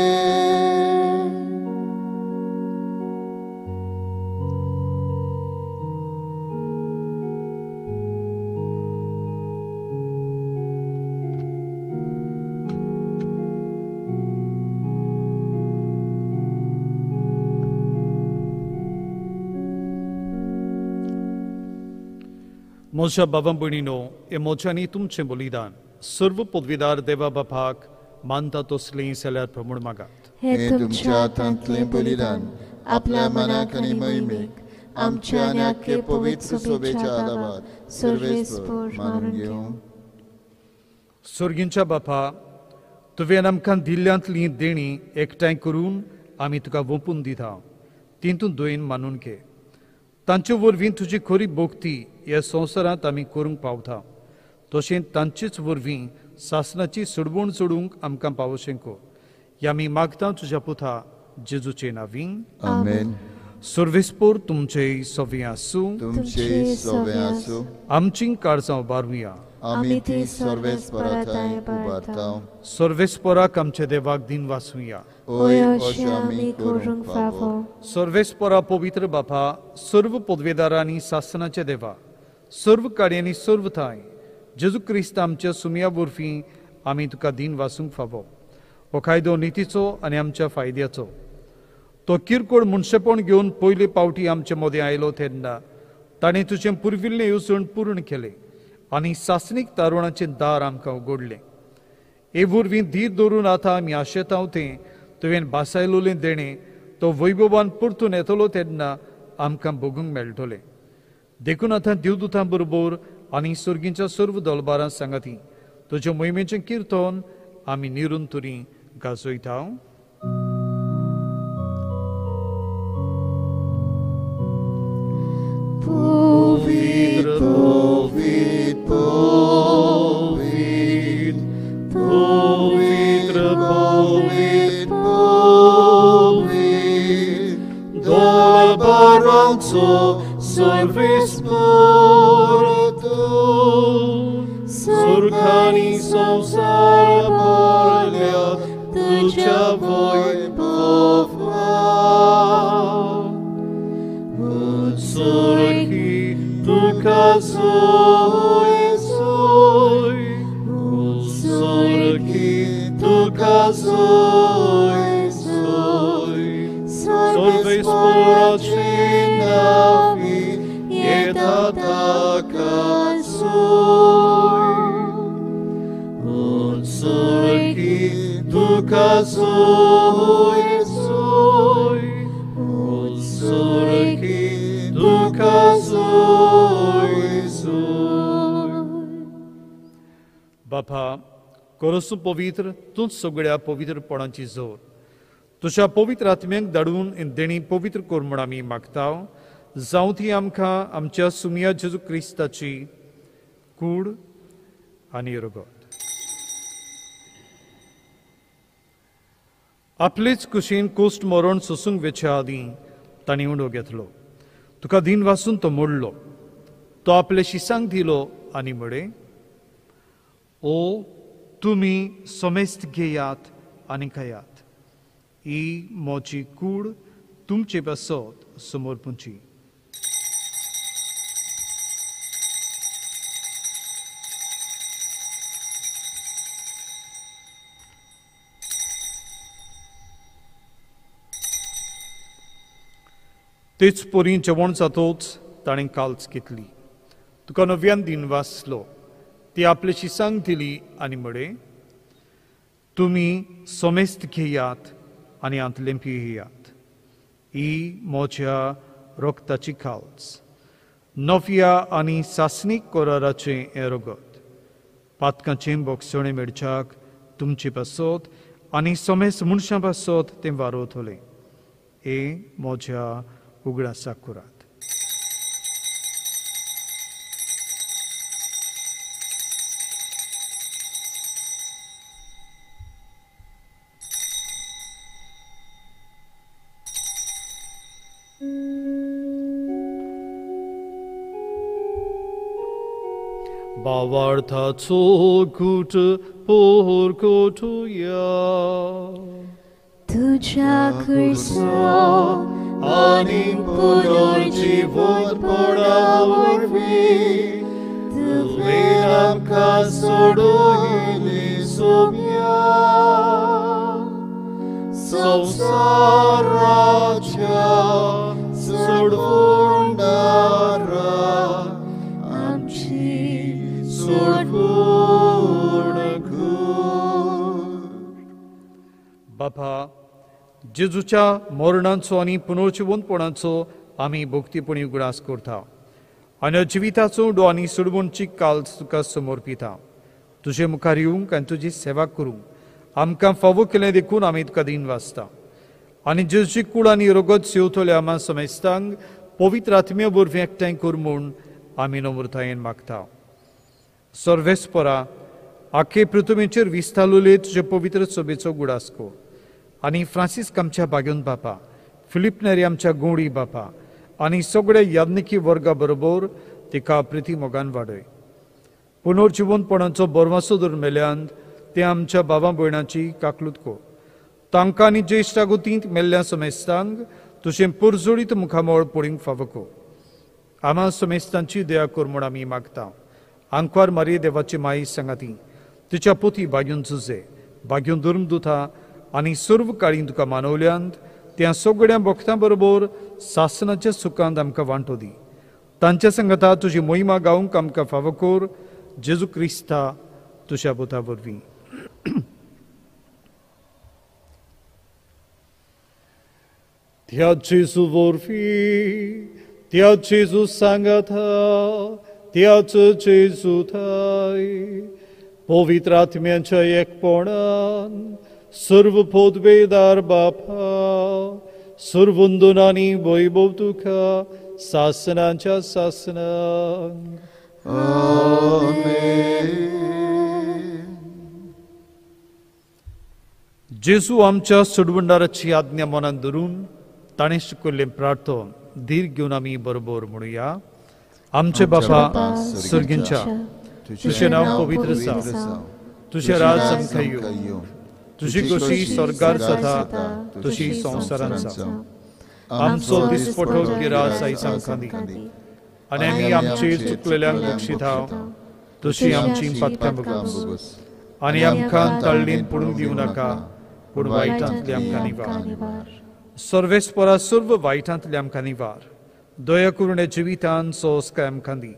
म्हज्या बाबा भयणीनो, हे म्हज्यांनी तुमचें बलिदान सर्व पदवीदार देवा बापाक मानता तसलीं जाल्यार प्रमूण मागात. हे तुमच्या हातांतलें बलिदान आपल्या मनाक आनी महिमेक आमच्या आनी आख्खे पवित्र सोबेच्या आदाबात सर्वेस्पर मानून घेवं. सर्गींच्या बापा, तुवें आमकां दिल्ल्यांतलीं देणीं एकठांय करून आमी तुका वोंपून दिता, तितूंत दोयन मानून घे. तांचे वरवीं तुजी खरी भक्ती ह्या संवसारांत आमी करूंक पावता, तशें तांचेच वरवीं सासणाची सोडवण सोडूंक आमकां पावोशें कर. ह्या आमी मागता तुज्या पुता जेजूचे नांवीं, आमेन. सर्वेस्पर तुमचें सवें आसूं, तुमचें सवें आसूं. आमचीं काळजां उबारुया, आमी ती सर्वेस्पराथांय उबारता. सर्वेस्पराक आमच्या देवाक दिन वाचुया, ओय अशें आमी करूंक फावो. सर्वेस्परा पवित्र बापा, सर्व पदवेदारांनी सासणाच्या देवा, सर्व काडयांनी सर्व थांय जेजू क्रिस्त आमच्या सुमया वरवीं आमी तुका दिन वाचूंक फावो. हो कायदो नितीचो आनी आमच्या फायद्याचो. तो किरकोळ मनशेपण घेवन पयले पावटी आमचे मदें आयलो तेन्ना ताणें तुजें पुर्विल्लें येवजण पूर्ण केलें आनी सासणीक तारुणाचें दार आमकां उगडलें. हे वरवीं धीर धरून आतां आमी आशेतांव तें तुवें भासायलोलें देणें तो वैभवान परतून येतलो तेन्ना आमकां भोगूंक मेळटलें. देखून आतां देवदूतां बरोबर आनी सर्गींच्या सर्व दलबारां सांगाती तुज्या मोहिमेचें किर्तन आमी निरंतरी गाजयता. पवित्र पवित्र पवित्र पवित्र पवित्र पवित्र दलबारांचो सर्वेस्पर तूं, सुर्गांनी संवसार भरल्या तुज्या वैभवान. उत्सर्गी तुका सोय सोय, उत्सर्गी तुका सोय सोय, सर्वेस्पराचे नांवी येता ताका सोय. उत्सर्गी तुका सोय सोय, उत्सर्गी तुका सोय सोय. बापा, कोरसू पवित्र तूंच सगळ्या पवित्रपणाची जोर तुज्या पवित्र आत्म्यांक धाडून देणी पवित्र कर म्हूण आमी मागता. जावं ती आमकां आमच्या सुमया जेजू क्रिस्ताची कूड आनी रगत. आपलेच कुशीन कोश्ट मरण सोसूंक वेच्या आदीं तांणी उंडो घेतलो, तुका दिन वासून तो मोडलो, तो आपले शिसांक दिलो आनी म्हळें, ओ तुमी समेस्त घेयात आनी खायात, ही म्हजी कूड तुमचे पासत समर्पूंची. तेच परी जेवण जातोच ताणें काल्च घेतली, तुका नव्यान दिन वाचलो ती आपले शिसांक दिली आनी म्हळें, तुमी समेस्त घेयात आनी हांतलें पियेयात. ही म्हज्या रोगताची खावच, नव्या आनी सासणीक कराराचें हें रगत. पातकांचें बोगसणें मेळच्याक तुमचे पासत आनी समेस्त मनशां पासत तें वारवतलें. हें म्हज्या उगडासाक करात. भावार्थाचो घूट पोरकोटुया, तुज्या कुर्सो आनी पुनर्जीवनपणा वरवीं तुवें आमकां सोडयली सोम्या. संवसाराच्या सोडवणदारा आमची सोडवण कर. बापा, जेजूच्या मरणाचो आनी पुनर्जिवनपणाचो आमी भक्तीपणी उगडास करता आनी जिविताचो उडो आनी सोडवणची काल तुका समर्पिता. तुजे मुखार येवंक आनी तुजी सेवा करूंक आमकां फावो केलें देखून आमी तुका दीन वाचता. आनी जेजूची कूड आनी रगत सेवतल्या आमा समेस्तांक पवित्र आत्म्या वरवीं एकठांय कर म्हूण आमी नम्रतायेन मागता. सर्वेस्परा, आखे पृथ्वीचेर विस्तारलेले तुजे पवित्र सभेचो उगडास कर आनी फ्रांसिस्क आमच्या बागेवन बापा, फिलीप नेरी आमच्या गोंडी बापा आनी सगळ्या याज्ञिकी वर्गा बरोबर तिका प्रिती मोगान वाडय. पुनर्जिवनपणाचो बरवासो धरून मेल्यान ते आमच्या बाबा भयणाची काकलूत कर. तांकां आनी ज्येश्ठ गोतींत मेल्ल्या समेस्तांक तुजें पुरजोडीत मुखामळ पळोवंक फावो कर. आमा समेस्तांची दया कर म्हूण आमी मागता. आंकवार मारये देवाची माई सांगाती, तिच्या पोती बागेवन जुजे, बागेवन धर्मदुता आनी सर्व काळीं तुका मानवल्यांत त्या सगळ्या भक्तां बरोबर सासनाच्या सुखांत आमकां वांटो दी. तांच्या संगता तुजी मोहिमा गावंक आमकां फावो कर. जेजू क्रिस्ता तुज्या पुता वरवीं. त्या जेजू वरवीं, त्या जेजू सांगाता, त्याच जेजू थाय पवित्र आत्म्यांच्या एकपणान सर्व पदवेदार बापा, सर्वंदन आनी वैभव तुका सासनाच्या सासनाक. आमेन. जेजू आमच्या सोडवणदाराची आज्ञा मनान धरून ताणें शिकयल्लें प्रार्थन धीर घेवन आमी बरोबर म्हणुया. आमचे बापा सर्गींच्या, तुजें नांव पवित्र जावं, तुजें राज आमकां येवं, तुजी खोशी स्वर्गार जाता तशी संवसारांत जावं. आमचो दिसपटो गिरास आयज आमकां दी आनी आमी आमचे चुकलेल्यांक बक्षिता तशी आमची पातकां भोगस आनी आमकां तळ्ळीन पडूंक दिवं नाका, पूण वायटांतली आमकां निवार. सर्वेस्परा सर्व वायटांतली आमकां निवार. दया करून ह्या जिवितान सोंसकाय आमकां दी.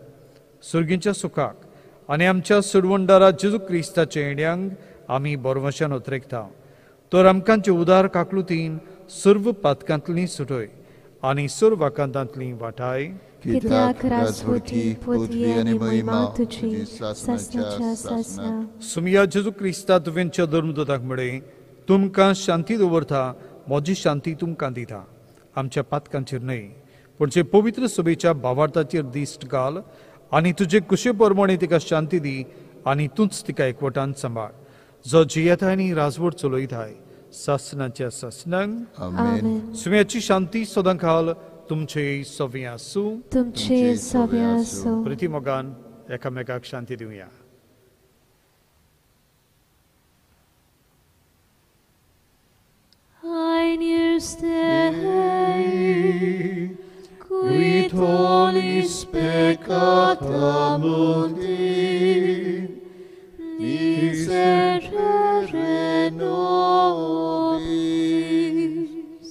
सर्गींच्या सुखाक आनी आमच्या सोडवणदारा जेजू क्रिस्ताच्या येण्यांक आमी बरवशान उतरेकता. तर आमकांचे उदार काकलुतीन सर्व पातकांतली सुटय आनी सर्व आकांतांतली वाटाय. कित्याक राजवटी, पदवी आनी महिमा तुजी सासणाच्या सासणाक. सुमिया जेजू क्रिस्ता तुवेंच्या धर्मदूताक म्हळें, तुमकां शांती दवरता, म्हजी शांती तुमकां दिता. आमच्या पातकांचेर न्हय, पूण जे पवित्र सभेच्या भावार्थाचेर दिश्ट घाल आनी तुजे कुशे प्रमाणे तिका शांती दी आनी तूंच तिका एकवटान सांबाळ, जो जियेताय आनी राजवट चलयताय सासणाच्या सासणाक. आमेन. सुम्याची शांती सदां काल तुमचे सवे आसूं. तुमचे सवे आसूं. प्रिती मोगान एकामेकाक शांती दिवया. Agnus Dei, qui tollis peccata mundi, miserere nobis.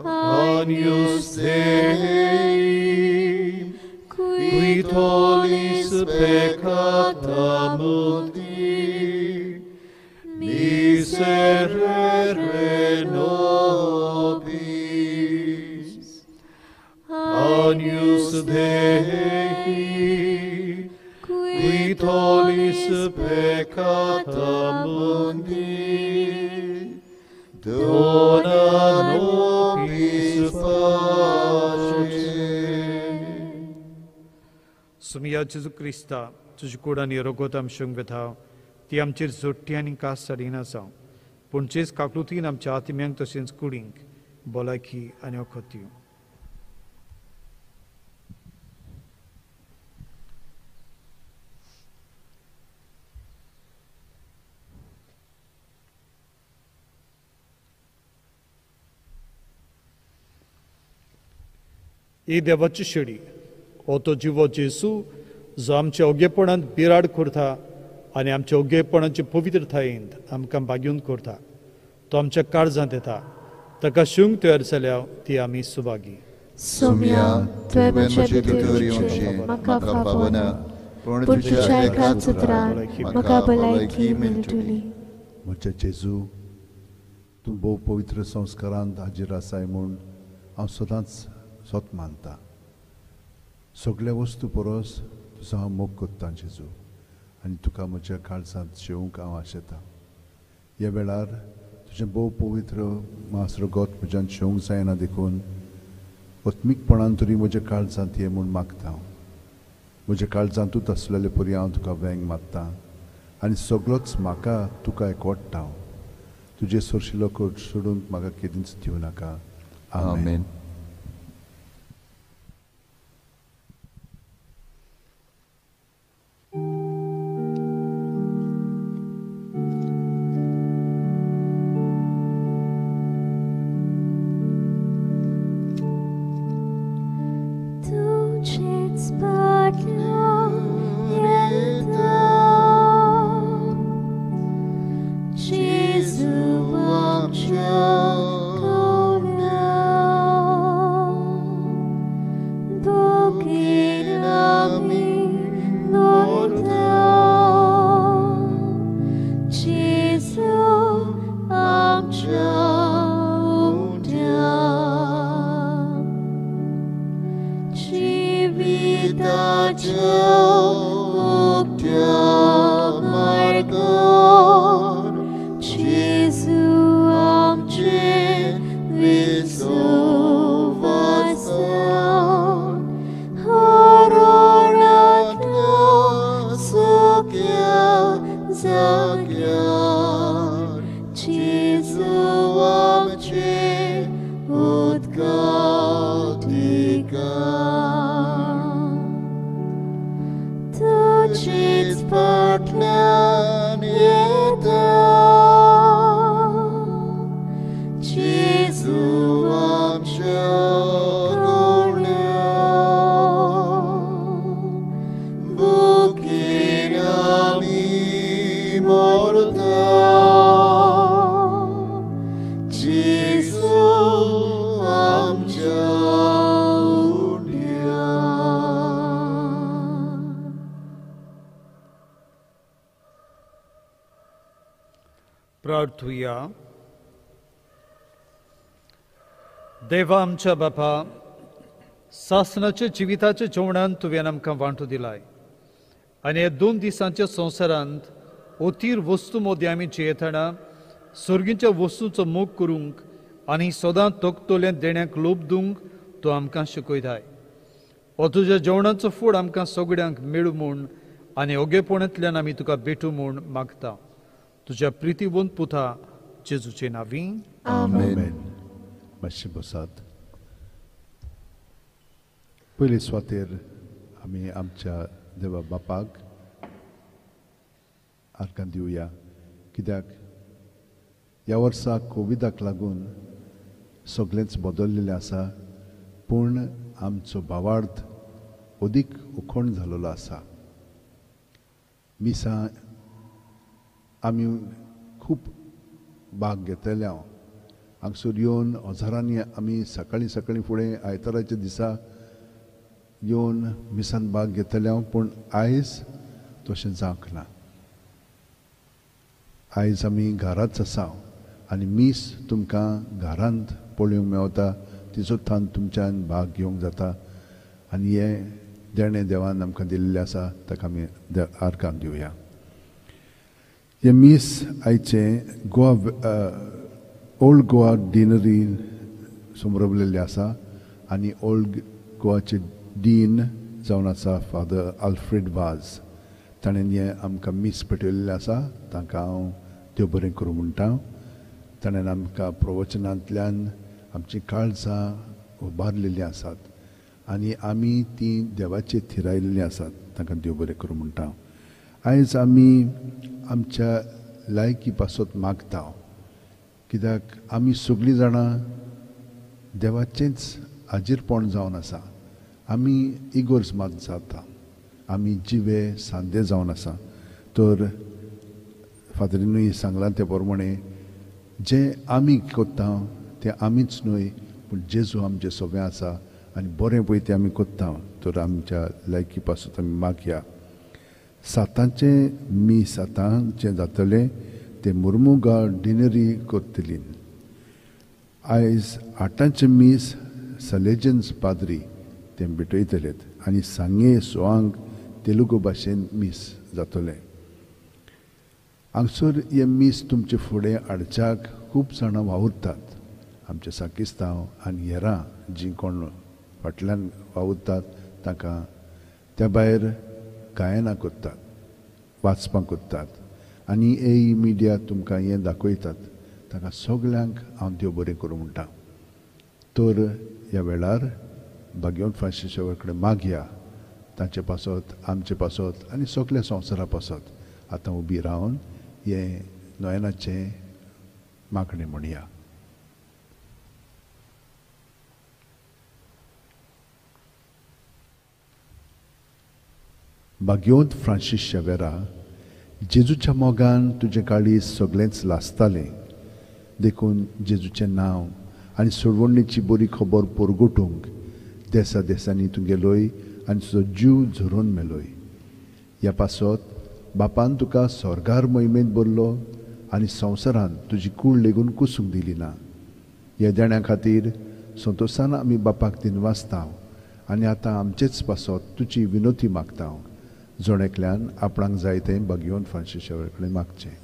Agnus Dei, qui tollis peccata Miserere nobis. Agnus Dei, qui tollis peccata mundi, dona nobis pace. सुमिया जेजू क्रिस्ता तुजे कुडांनी रगत आमशेंक वेता ती आमचेर जोडटी आनी कास साडिना जावं, पूण जेज काकलुतीन आमच्या आत्म्यांक तशेंच कुडींक भलायकी आनी वखद दिवं. ही देवाची शेडी हो तो जिवो जेसू जो आमच्या ओगेपणांत बिराड करता आनी आमच्या ओगेपणाचे पवित्रतायेंत आमकां बागेवन करता. तो आमच्या काळजांत येता, ताका शिवंक तयार जाल्या ती आमी सुभागी. सोम्या, तुवें म्हजे भितर येवचें म्हाका फावना, पूण तुज्या एकाच उतरान म्हाका भलायकी मेळटली. म्हज्या जेजू, तूं भोव पवित्र संस्कारांत हाजीर आसाय म्हूण हांव सदांच सत मानता. सगळ्या वस्तू परस तुजो हांव मोग करतां जेजू, आनी तुका म्हज्या काळजांत शेवंक हांव आशेतां. ह्या वेळार तुजें भोव पवित्र मांस रगत म्हज्यान शेवंक जायना देखून आत्मीकपणान तरी म्हज्या काळजांत ये म्हूण मागता हांव. म्हज्या काळजांतूच आसलेले परी हांव तुका वेंग मारता आनी सगळोच म्हाका तुका एकवडटा हांव. तुजे सरशिलो कोट सोडूंक म्हाका केदींच दिवं नाका. आमेन. प्रार्थुया. देवा आमच्या बापा, सासनाच्या जिविताच्या जेवणान तुवें आमकां वांटो दिलाय आनी ह्या 2 दिसांच्या संवसारांत अतीर वस्तू मदीं आमी जियेतना सर्गीच्या वस्तूंचो मोग करूंक आनी सदां तकतोल्या देण्याक लोभ दिवंक तूं आमकां शिकयताय. हो तुज्या जेवणाचो फूड आमकां सगळ्यांक मेळूं म्हूण आनी ओगेपणांतल्यान आमी तुका भेटूं म्हूण मागता. तुज्या प्रितीवंत पुता जेजूचे नांवी आमेन. मातशें बसात. पयले सुवातेर आमी आमच्या देवा बापाक आर्गां दिवया, कित्याक ह्या वर्सा कोविडाक लागून सगळेंच बदललेलें आसा, पूण आमचो भावार्थ अदीक उखण जाल्लो आसा. मिसां आमी खूब भाग घेतले. हांव हांगसर येवन हजारांनी आमी सकाळीं सकाळीं फुडें आयताराच्या दिसा येवन मिसान भाग घेतले हांव, पूण आयज तशें जावंक ना. आयज आमी घराच आसा आनी मीस तुमकां घरांत पळोवंक मेवता, तिचो थान तुमच्यान भाग घेवंक जाता आनी हें देणें देवान आमकां दिल्लें आसा, ताका आमी आर्गां दिवया. हें मीस आयचें गोवा ओल्ड गोवा डिनरी समरवलेलें आसा आनी ओल्ड गोवाचे डीन जावन आसा फादर आल्फ्रेड वाज. ताणें हें आमकां मीस पेटयल्लें आसा, तांकां हांव देव बरें करूं म्हणटा. ताणें आमकां प्रवचनांतल्यान आमचीं काळजां उबारलेलीं आसात आनी आमी तीं देवाचेर थिरायल्लीं आसात, तांकां देव बरें करूं म्हणटा. आयज आमी आमच्या लायकी पासत मागता, कित्याक आमी सगळीं जाणां देवाचेंच हाजीरपण जावन आसा. आमी इगोर्ज मात जाता, आमी जिवे सांदे जावन आसा. तर फादरीनूय सांगलां ते प्रमाणे जें आमी कोत्ता तें आमीच न्हय, पूण जेजू आमचें सोबें आसा आनी बरें पळय तें आमी कोत्ता. तर आमच्या लायकी पासत आमी मागया. सातांचें मीस आतां जें जातलें तें मुर्मुगा डिनरी करतली. आयज आठांचें मीस सलेजन्स पाद्री तें भेटयतलेत आनी सांगे सोआंक तेलुगू भाशेन मीस जातलें. हांगसर हें मीस तुमचे फुडें हाडच्याक खूब जाणां वावुरतात, आमचे साकिस्तांव आनी हेरां जीं कोण फाटल्यान वावुरतात तांकां त्या भायर गायनां करतात, वाचपां करतात आनी ए मिडिया तुमकां हें दाखयतात. तांकां सगल्यांक हांव देव बरें करूं म्हणटा. तर ह्या वेळार भाग्यवंत फ्रांसीस कडेन मागया, तांचे पासत, आमचे पासत आनी सगल्या संवसारा पासत आतां उबी रावन हें नयनाचें मागणें म्हणया. भाग्यवंत फ्रांसीस शेवेरा, जेजूच्या मोगान तुजें काळीज सगळेंच लासतालें, देखून जेजूचें नांव आनी सोडवणीची बरी खबर परगटूंक देसा देसांनी तूं गेलोय आनी तुजो जीव झरोवन मेलोय. ह्या पासत बापान तुका स्वर्गार मोहिमेंत भरलो आनी संवसारांत तुजी कूड लेगून कुसूंक दिली ना. ह्या देण्या खातीर संतोशान आमी बापाक दिनवासता आनी आतां आमचेच पासत तुजी विनोती मागता. जण एकल्यान आपणाक जाय तें भाग्यवंत फ्रांसीस शेवेरा कडेन मागचें.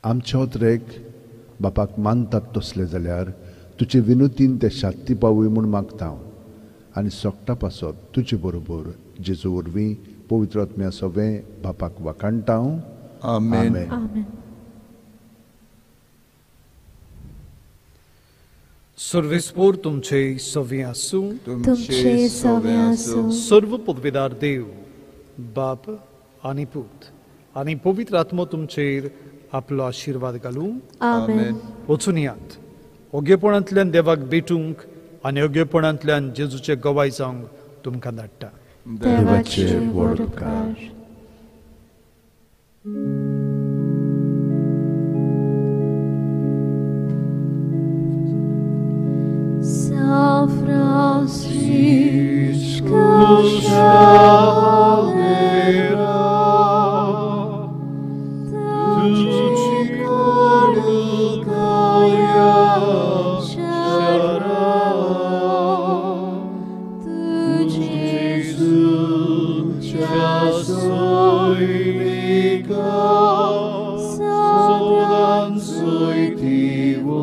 आमचे ओतरेक बापाक मानतात तसले जाल्यार तुजे विनोतीन ते शांती पावूय म्हूण मागता आनी सोकटा पासत तुजे बरोबर जेजू वरवीं पवित्र आत्म्या सवें बापाक वाखाणटा. आमेन. सर्वेस्पोर तुमचे सवे आसूं, तुमचे सवे आसूं. सर्व पदवेदार देव बाप आनी पूत आनी पवित्र आत्मो तुमचेर आपलो आशिर्वाद घालूं. आमेन. वचून यात ओगेपणांतल्यान देवाक भेटूंक आनी ओगेपणांतल्यान जेजूचे गवाय जावंक तुमकां धाडटा. देवाचे व्हड उपकार. São Francisco Xavier, Soy tivo,